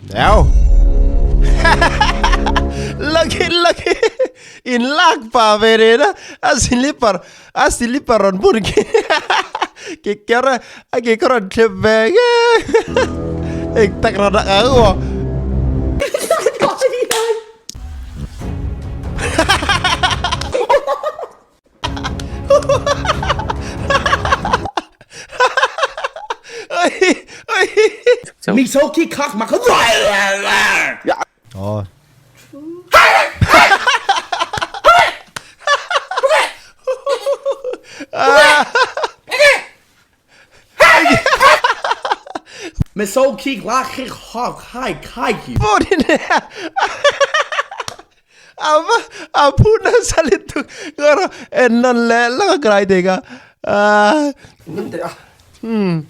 Eo. Lucky lucky in lak pa ve re na a slipper a slipper rawn bun khi ke ker a ke ka rawn thlep ve nge eng tak rawn ak ang aw. Aw. Ava a phu nasa lutuk ka rawh en nawn leh lak a ka rai thei ka ah. Umm.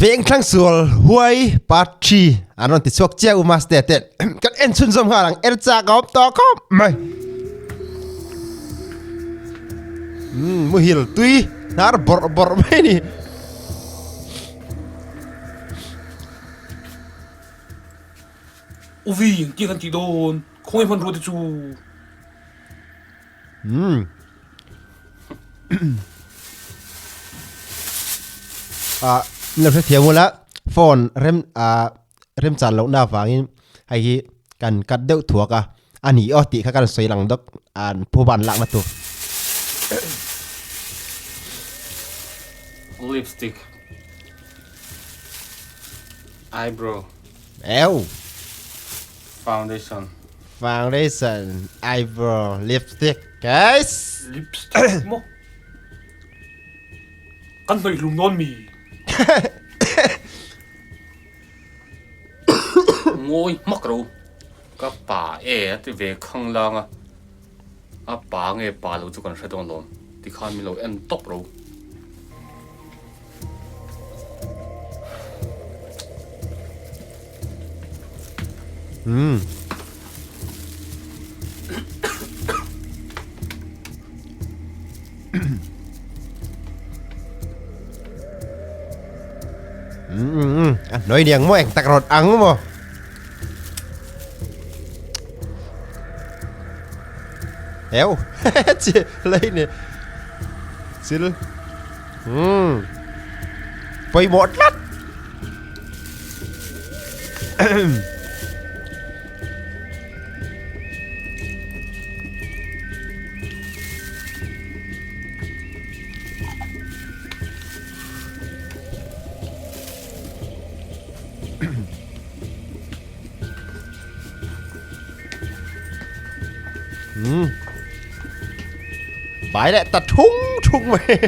Vengthlang sual huai part 3 an rawn ti chhuak chiah u master te kan en chhunzawm nghal ang er chak a awm tawh khawp mai. Umm muhil tui hnar bawrh bawrh mai a ni. Uvi engtia kan tih dawn khawngaih hmanrua te chu. Umm. Ah, lo hre thiam ula phone rem ah rem chan loh na avangin hei hi kan cut deuh thuak a a ni aw tih kha kan sawi lang dawk an pu ban lakna tur. Lipstick eyebrow Eo. Foundation. Foundation, eyebrow, lipstick, guys. Lipstick maw? Kan hnawih hlum dawn mi? Ngawi hmak ro. Ka pa e a ti ve khang lang a. A pa nge pa lo chu kan hre dawn lawm. Tikhan min lo en tawp ro. Umm. Umm a hnuai niang maw eng tak rawt ang maw. Eo chi lei ni chil umm pawimawh tlat. Umm bai leh ta thung thung mai.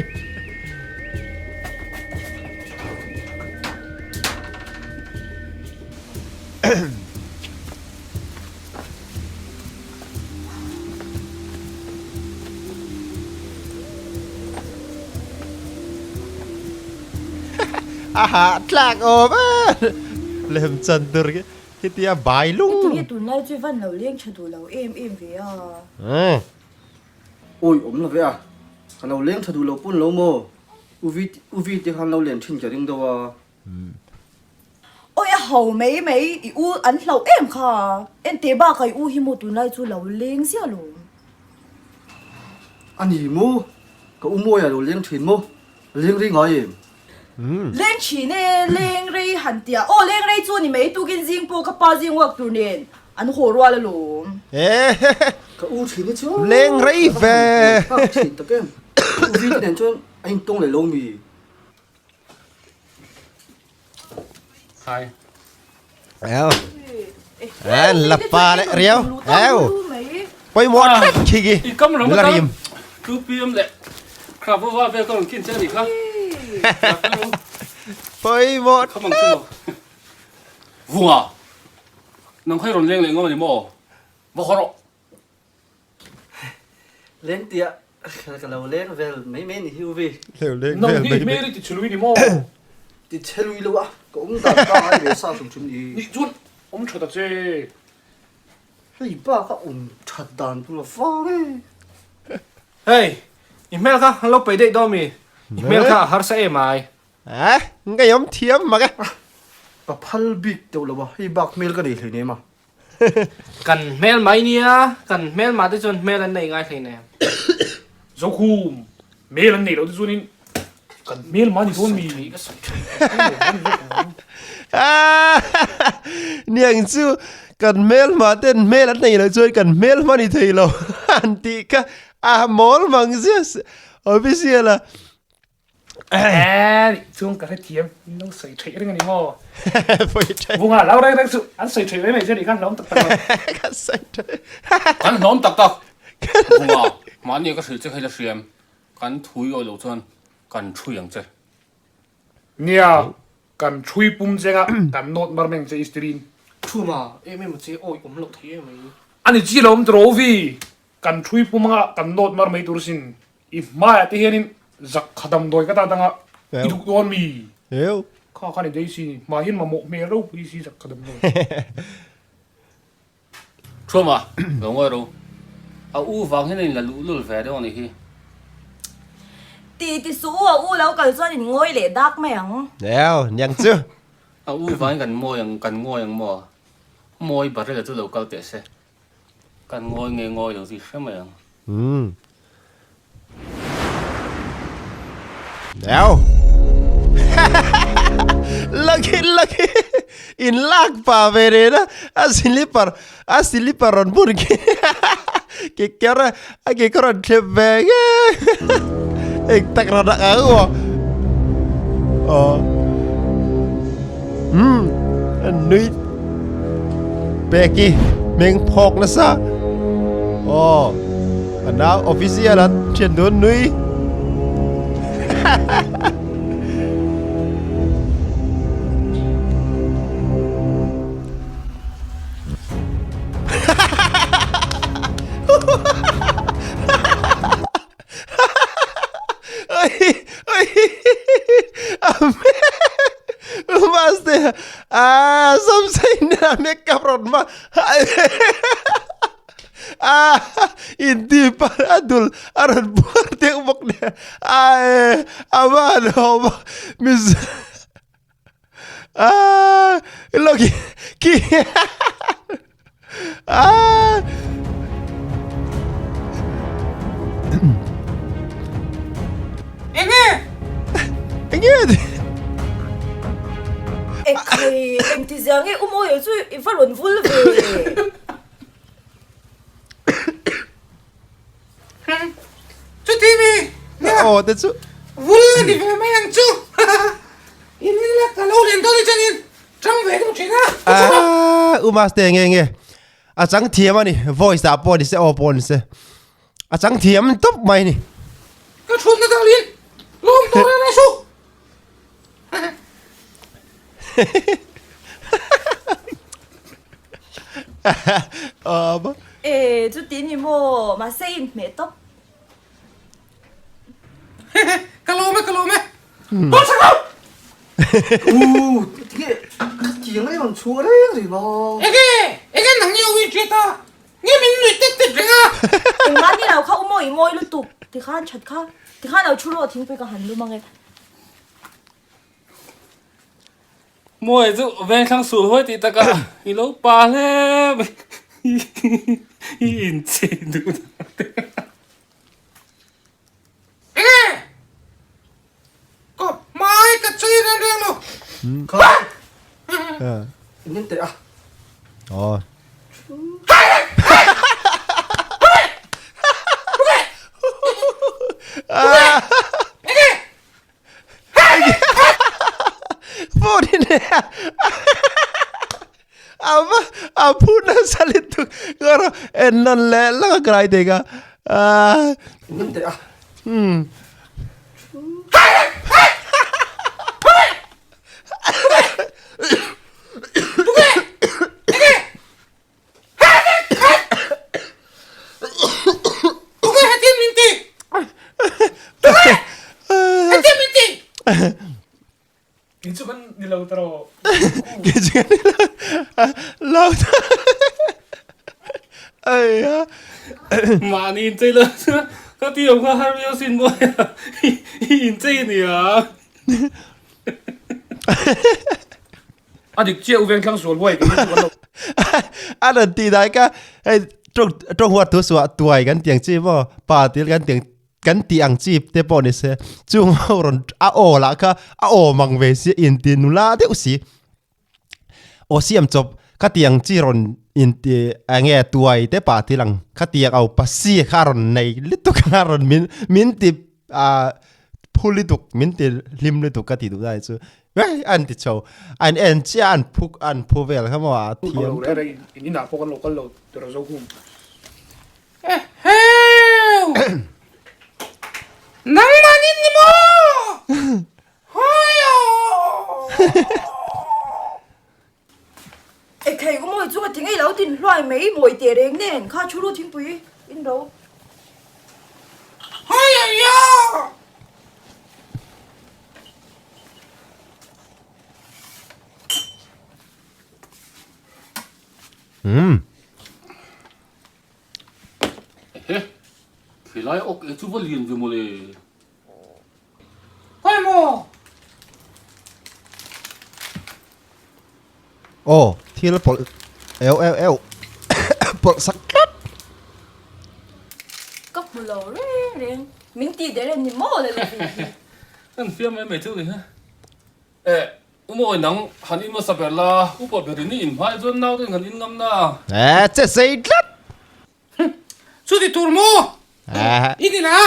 A hah tlak awm a lem chan tur khi khitia bai lung Tinge tunlai chu i van lo leng tha duh lo em em ve a. Awi awm lo ve a, ka lo leng tha duh lo pawn lo maw? Uvi uvi te khan lo len thin ka ring deuh a. Awi a ho mai mai i u an hlauh em kha. Enteh bakah i u hi maw tunlai chu lo leng ziah lo. A ni maw? Ka u mawi a lo leng thin maw? Leng rei ngai em? Leng thin e, leng rei han tia. Aw leng rei chu ni mai tukin zing pawh ka pa zing uak tur nen an haw rual alawm. Ka u thin hi chu Leng rei ve. Ka han thin tak em. U vi te nen chuan a intawng leh lo mi. Hi. Eo. An la pa leh riau. Eo. Pawimawh tlat khi khi. I kam ram La rim. 2 pm leh Khrapova vel ka rawn kin che a nih kha. Pawimawh tlat. Vunga. Nang kha i rawn leng leh ngam a ni maw? Va haw rawh. Leng tia ka lo leng vel mai mai ni hi u vi. Nang hi hmel i ti chhe lui ni maw? Ti chhe lui lo a, ka awm dan ta ai ve sa hrim hrim ni. Nih chuan awm tha ta che. Hei bak a awm that dan tur a vang e. Hei, i hmel kha an lo peih daih dawn mi? I hmel kha a harsa em ai. A, ngeiawm thiam mak e. Ka phal bik deuh lo a, hei bak hmel ka nei hleinem a. Kan hmel mai nia, kan hmel mah te chuan hmel an nei ngai hleinem. Zokhum, hmel an nei loh te chuanin kan hmel mah ni dawn mi? Ka sawi tha, ka sawi tha. Niang chu kan hmel mah ten hmel an nei loh chuan kan hmel hma ni thei lo an tih kha a mawl mang ziah official a. Eeh nih chuan ka hrethiam in lo sawi theih reng a ni maw? Pawi theih. Vunga lo reng reng chu an sawi theih mai mai che nih khan hlawm tak tak lo. Ka sawi theih. Kan hlawm tak tak. Vunga, mahni ka hrilh che kha i la hriam. Kan thui awih loh chuan kan thui ang che. Nia, kan thui pum chenga kan nawt mar meng che istirin. Thuma, em em a che awih awm loh thei em mai. Ani chi lo awm tawh vi. Kan thui pum anga kan nawt mar mai tur sin. I hmaiah te hianin zak kha damdawi ka ta danga i duh dawn mi? Kha khan i Daisy ni hmai hian mamawh hmel ropui si zak kha damdawi. Thuama, lo ngawi ro. A u vang hian a inla luhlul ve deuh a nih hi. Ti ti suh u, a u lo kal chuan in ngawi leh dak mai ang. Eo, niang chu. A u vangin kan mawi ang, kan ngawi ang maw? Mawi Barrel-a chu lo kal teh se. Kan ngawi nge ngawi lo tih hre mai ang. Umm. Neu. Lucky lucky in lak pa ve re na a slipper a slipper rawn bun khi ke ker a ke ka rawn thlep ve nge eng tak rawn ak ang aw aw umm an nui Peki hming phawk nasa aw a nau official an thian dun nui Master ah samsei na makeup rawn ma ah inti par a dul a rawn buar deuh bawk nen ae a van awm a miss ah loki ki ah Enge? Enge? Ekhai, engti zia nge u Mawia chu i va rawn vul ve? Chuti mi? Aw te chu. Vul a ni ve mai ang chu. In in la ka lo len dawn ni chuan in chang ve deuh thin a. Ah, u master nge nge. A chang thiam ani, voice ah pawh ni se aw pawh ni se. A chang thiam tawp mai ni. Ka thutna dalin lawm tur a ni su. Awm. E, chuti ni maw? Mahse in hmeh tawp. Ka lawm e, ka lawm e. Haw chak lo! U, tinge khatiang a rawn chhuah reng reng a? Enge, enge nang nge u i hriat a? Nge min nuih tet tet reng a? Engmah ni lo kha u mawi mawi lutuk tikhan that kha tikhan lo thu rawh thingpui ka han lum ange. Mawi chu vengthlang sul huai tih takah i lo pa hle mai i inchei duh dan te. Enge? Ka hmai ka chei reng reng lo. Kha. Engin teh a. Aw. Phone in a a phu nasa lutuk kawr en nawn leh lak a kai thei ka ah. Engin teh a. Hmm. Tunge hetin min ti? Tunge hetin min ti? Kei chu kan ni lo ta rawh. Kei chu kan ni lo ta. Ai a. Mahni in chei lo chu ka. Khati awm kha har viau sin mawi a, i inchei a nia. A dik chiah u veng thlang sual huai kei chu kan lo. A rawn tih dai kha hei tawng tawng huat thu suah tuai kan tiang chi maw pa til kan tiang kan tih ang chi te pawh ni se chung ho rawn a aw lah kha a aw mang ve si inti nula deuh si. Aw siam chawp khatiang chi rawn inti eng nge tuai te pah thil ang khatiang au pasi kha a rawn nei lutuk a rawn min min ti ah phu lutuk min ti hlim lutuk ka ti duh lai chu hei an ti chho an en chiah an phu an phu vel kha maw a thiam tlat. In inah pawh kan lo kal lo tira zo hung. Eheu! Nangmah in ni maw? Ekhei u mawi chunga thing ei lo tin hluai mai mawi teh reng nen kha thu ru thingpui in ro. Umm. Ehe, khilai awk e chu va lian ve mawle. Khawi maw? Aw, thil pawlh eu eu eu pawlh sak tlat. Ka hmu lo reng reng, min tih der em ni maw le lo vi hi. Kan fiam mai mai chu ni ha. Eh, u mawi nang han in hmasa ber la, upa ber in i in hmai chuan naute in han in ngam na. Eh, che sei tlat. Chuti tur maw? I ni la?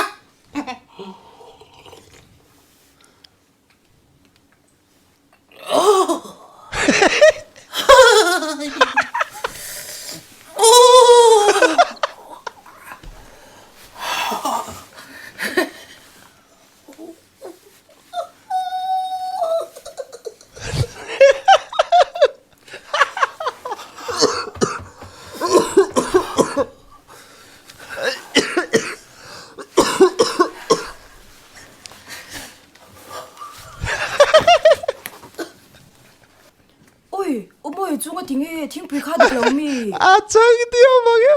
Ui, u mawi chunga tinge thingpui kha dik lo mi? A chang diam ang e.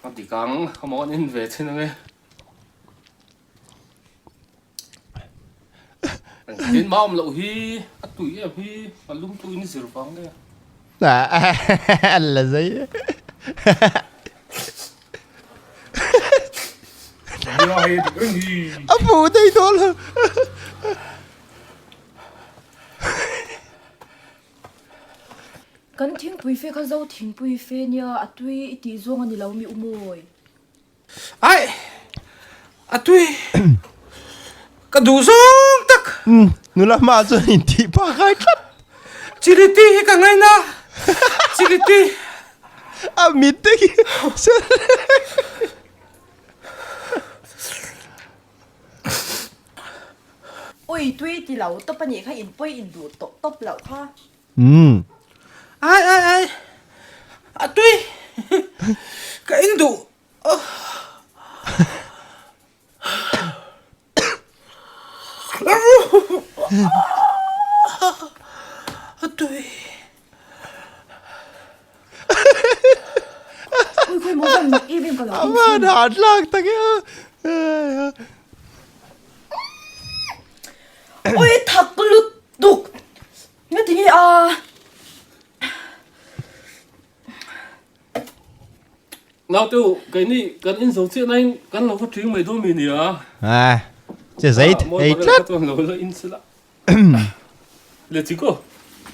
A dik ang, a mawn in ve thin ang e. Tin ma awm loh hi a tui em hi a lum tu in zir vang nge. An la zai. A fu thei dawn lo. Kan thingpui fe kha zo thingpui fe nia a tui i tih zawng a ni lo mi u mawi. Aih, a tui. Ka duh zawng tak. Nula hma chuan intih phah khai tlat. Chili ti hi ka ngaina. Chili ti. A mit te khi. Ui tui ti lo tawp a nih kha in pawi in duh tawh tawp loh kha. Umm. Ai ai ai. A tui. Ka in duh. A tui. Ui khawi maw van mak em em ka lo A van han tlak tak e. Ui thak lutuk. Nga ti nge a? Naute u, keini kan in zo chiah nain kan lo va ṭing mai dawn mi nia. Ah, che zei thei tlat. Mawi lo la in sila. Let's go.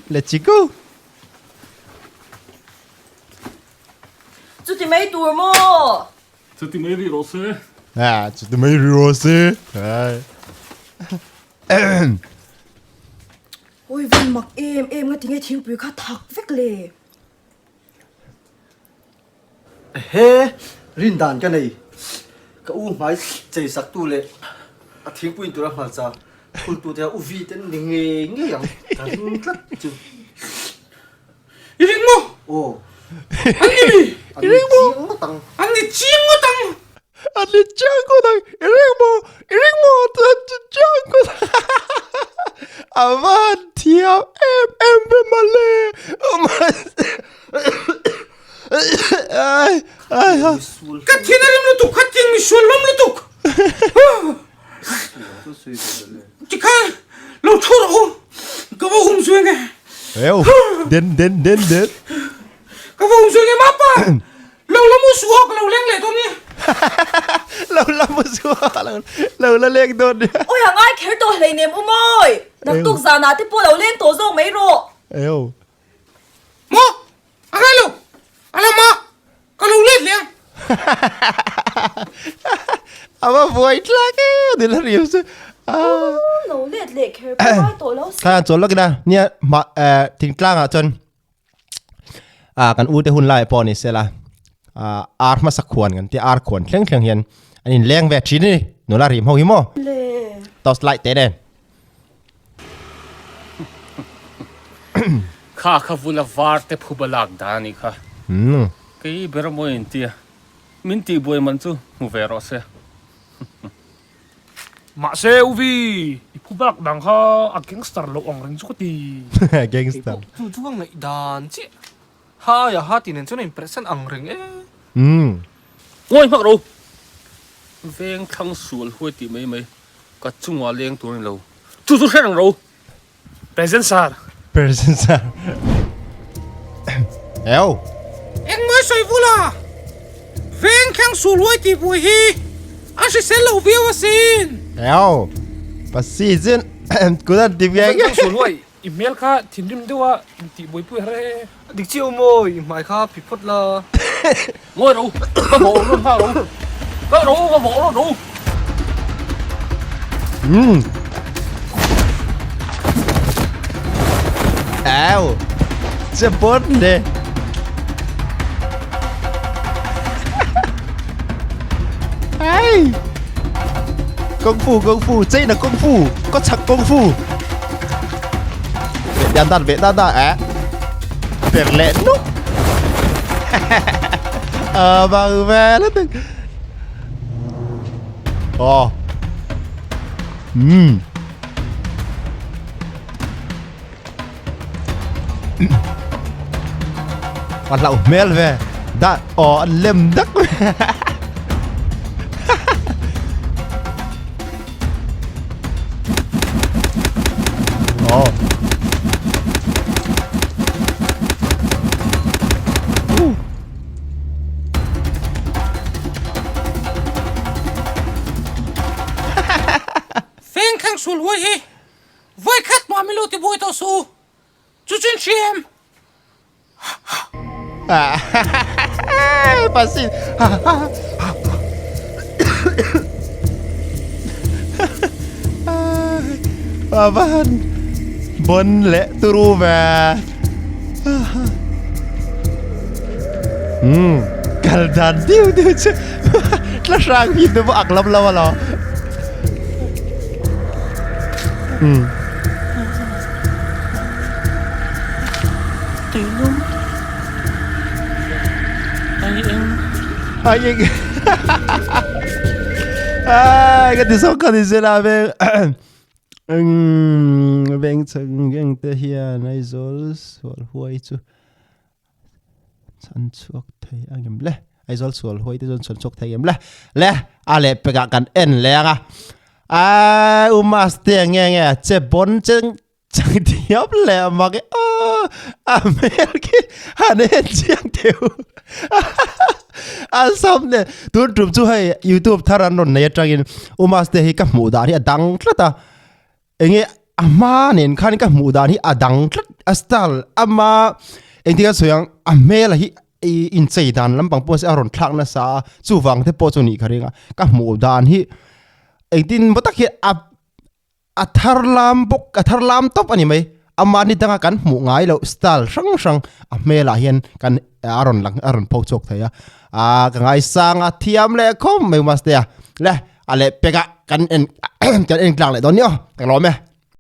Let's go. Chuti mai tur maw? Chuti mai ri rawh se. Ah, chuti mai ri rawh se. Oi van mak em em nga tinge thingpui kha thak vek le. He rin dan ka nei. Ka u hmai chei sak tu leh a thingpui in tura hmarcha phul tu te a u vi te ni ngei ngei ang ka ring tlat chu. I ring maw? Aw. An ni mi? An ni chiang ngawt ang. An ni chiang ngawt ang. An ni chiang ngawt ang. I ring maw? I ring maw? An ni chiang ngawt ang. A van thiam em em ve mawle. Ka thin a rim lutuk, kha ting misual hlawm lutuk. Tikhan lo thu rawh u, ka va um zui ange. Eu, den den den den. Ka va um zui ange mapa. Lo la mu suh aw, ka lo leng leh dawn nia. Lo la mu suh aw, lo la leng dawn nia. Awi a ngai kher tawh hleinem u mawi. Naktuk zanah te pawh lo leng tawh zawk mai rawh. Eu. Maw? A ngai lo. A la ma. Ka lo let leh ang. A va buai tlak e, ni la riam chu. Lo let leh kher pawh ngai tawh lo se. Kha chawl lawk ina, nia ma thingtlangah chuan ah kan ute hun lai pawh ni sela ah ar hmasa khuan kan tia ar khuan thleng thleng hian an inleng ve thin a ni nula rim ho hi maw. Torch light te nen. Kha kha vula var te phuba lak dan a nih kha. Kei ber mawi in tia min tih buai man chu hmu ve rawh se. Mahse Uvi, i phu bak dang kha a gangster loh ang reng chu ka ti. Gangster. Keipawh chu chu ka ngaih dan chiah. Ha ya ha tih nen chuan a inperhsan ang reng e. Ngawi hmak ro. Veng thlang sual huai tih mai mai. Ka chungah leng tur a ni lo. Chu chu hre reng ro. Present sir. Present sir. Eo. Engmah sawi vula. Veng thleng sul huai tih buai hi a hrisel lo viau asin. Eo. Pasi chin kut an ti viai. Veng thleng sul huai i hmel kha thinrim deuha intih buaipui har e. Dik chiah u mawi, i hmai kha phi phawt la. Ngawi ro, ka vawh rawn nghal ro. Ka ro, ka vawh rawn ro. Umm. Au. Che bawt le. Ai. Kung fu, kung fu, chei na kung fu, có chak kung fu. Ve dan dan ve dan dan eh. Per leh nuk. Ờ bằng ve lắm. Ồ. Ừm. An hlauh hmel ve. Da aw an lem dak. Aw. Uh. Feng khang sul huai hi vawi khat mah min lo ti buai tawh suh u. Chu chu in hria em? Pasi. Avan bon leh turu ve. Um kal dan diu diu chu tla hrang hi te pawh ak lam lo alo. Um. Tuilum Ai eng Ai eng Ai ka ti zawk ka ni zela veng veng chhang eng te hian Aizawl sual huai chu Chhan chhuak thei a ngem le. Aizawl sual huai te chuan chhan chhuak thei ngem le. Le a leh pekah kan en leh ang a. Ai u Maste nge nge che bon cheng chang thiam leh a mak e. Aw a hmel khi han en chiang teu. A sam nen tun tum chu hei youtube thar an rawn nei atangin u Maste hi ka hmuh dan hi a dang tlat a. Enge a hma nen khan ka hmuh dan hi a dang tlat a style ama engtin ka sawi ang a hmel hi i inchei dan lampang pawh se a rawn thlak nasa a chuvang te pawh chu nih ka ring a ka hmuh dan hi engtin maw tak hi a a thar lam bawk a thar lam tawp a ni mai amahni danga kan hmuh ngai loh style hrang hrang a hmelah hian kan a rawn lang a rawn pho chhuak thei a ah ka ngaisang a thiam leh khawp mai master le a leh pek ah kan en kan en tlang leh dawn ni aw ka lawm e.